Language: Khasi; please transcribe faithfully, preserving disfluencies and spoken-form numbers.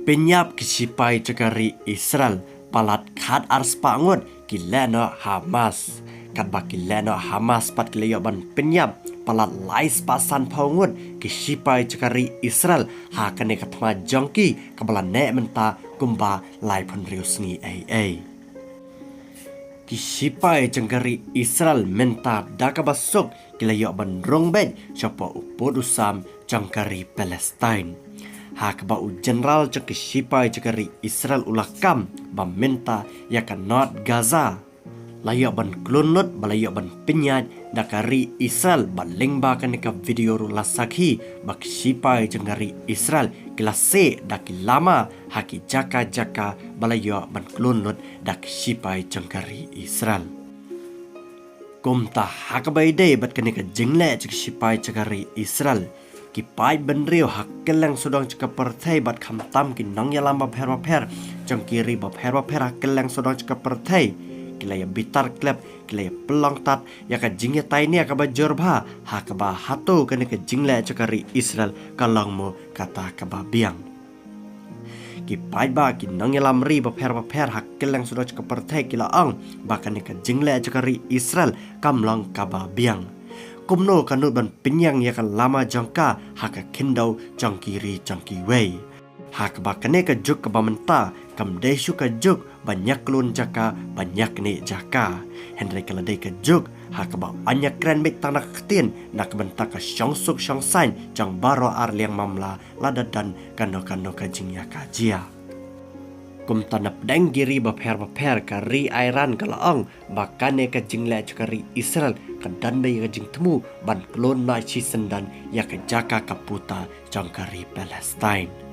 Pynïap ki shipai jong ka ri Israel palat khat ar spah ngut ki lehnoh Hamas. Katba ki lehnoh Hamas pat ki la ïoh ban pynïap palat lai spah san phew ngut ki shipai jong ka ri Israel ha kane ka thma jong ki kaba la neh mynta kumba lai phew hynriew sngi ei ei. Ki shipai jong ka ri Israel mynta da kaba suk ki la ïoh ban rung beit shapoh u pud u sam jong ka ri Palestine. Ha kaba u general jong ki shipai jong ka ri Israel u la kam ba mynta ïa ka North Gaza la ïoh ban klun lut ba la ïoh ban pynïaid da ka ri Israel. Ba lyngba kane ka video ruh la sakhi ba ki shipai jong ka ri Israel ki la seh da ki lama ha ki jaka jaka ba la ïoh ban klun lut da ki shipai jong ka ri Israel. Kumta ha kaba ïadei bad kane ka jingleh jong ki shipai jong ka ri Israel, ki paid bynriew ha kylleng sawdong jong ka pyrthei bad khamtam ki nongïalam bapher bapher jong ki ri bapher bapher ha kylleng sawdong jong ka pyrthei ki la ïa bitar klep, ki la ïa pynlong tat ïa ka jingïatai nia kaba jur bha ha kaba hato kane ka jingleh jong ka ri Israel ka long mo kata kaba biang. Ki paidbah, ki nongïalam ri bapher bapher ha kylleng sawdong jong ka pyrthei ki la ong ba kane ka jingleh jong ka ri Israel kam long kaba biang. Kumno ka nud ban pynïeng ïa ka lama jong ka ha ka khyndew jong ki ri jong kiwei? Ha kaba kane ka juk kaba mynta kam dei shuh ka juk ban ïaklun jaka ban ïaknieh jaka, hynrei ka la dei ka juk ha kaba yn ïakren beit tang na ka ktien na ka bynta ka shongsuk shongsaiñ jong baroh arliang mamla lada don kano kano ka jingïakajia. Kumta na pdeng ki ri bapher bapher, ka ri Iran ka la ong ba kane ka jingleh jong ka ri Israel ka don beit ïa ka jingthmu ban klun noh shisyndon ïa ka jaka ka puta jong ka ri Palestine.